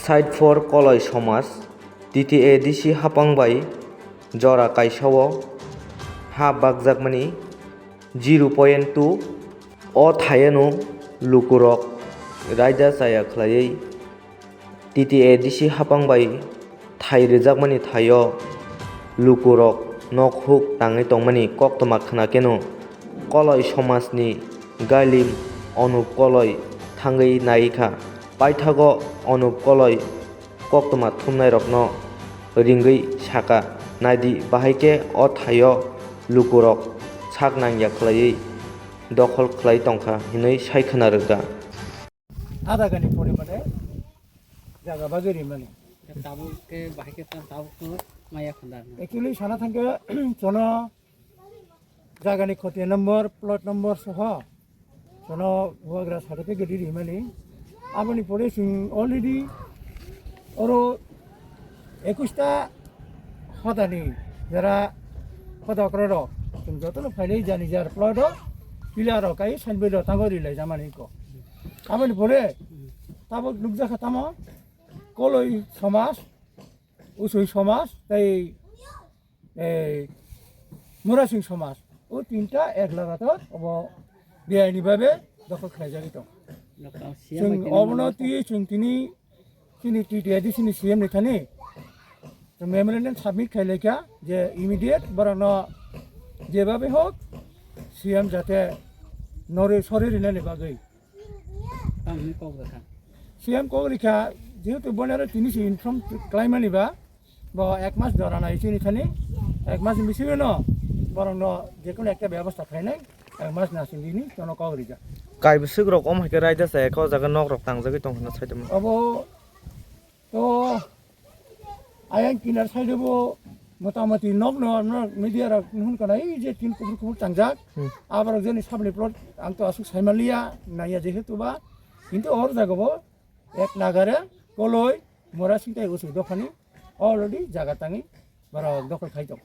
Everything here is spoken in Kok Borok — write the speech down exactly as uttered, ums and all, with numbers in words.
Side four Koloi Somaj, T T A D C hapang bai jora kaisao ha bakjakmani zero point two o thayano lukurok raida chaya khlaiwi T T A D C hapang bai thai rwjakmani thaio lukurok nok huk tangwi tongmani koktwma khna keno Koloi Somajni Gailim Onup Koloi thangwi naikha. Paithago Onup Koloi koktwma thumnairokno ringwi saka, "Naidi, bahai khe o thaio lukurok sak nangya khlaiwi dokhol khlai tongkha," hinwi sai khna rwkha. Ada gani pore mane jaga bagwi rimani. Tabuk khe bahai khe ta tabuk khe maya khanda. Actually sana thangkhe jono jagani khotiya number, plot number soho jono bubagra certificate rimani. Aboni pore chwng already oro ekush ta hodani jara hoda okrorok chwng jotono phainai jani jar plot o pillar rok kai sign board rok tango rilai jamani ko. Aboni pore tabuk nukjakha tamo Koloi Somaj, Usui Somaj tei ei Murasing Somaj, o tinta ek lagatar obo beaini babe dokhol khlaijagwi tong. Chwng obono twi chwng tini chini T T A D C ni C M ni thani memorandum submit khai laikha je immediate borokno jebabe hok C M jate norwi sori rinani bagwi. Tamo hwnwi kok rwkha. C M kok rikha, jehetu bono tini se inform khlaimani ba, bo ek mas jora nai chini thani, ek mas ni bisingo no borokno jekono ekta bebostha khlainai, ek mas na sindi ni jono kok rijak. Kaibwswk rok omo hai khe raida chaya khe o jaga nok rok tangjagwi tong hwnna sai tongmani. Obo to ayang kinar side o bo motamoti nok no, no media rok nuhun kana ei je tin kubur kubur tangjak. Hmm. Aborok jeni sabni plot ang to aswk saimanliya, naiya jehetu ba. Kintu or jaga bo ek nagare Koloi, Murasing tei Usui dophani already jaga tangwi borok dokhol khai tongo.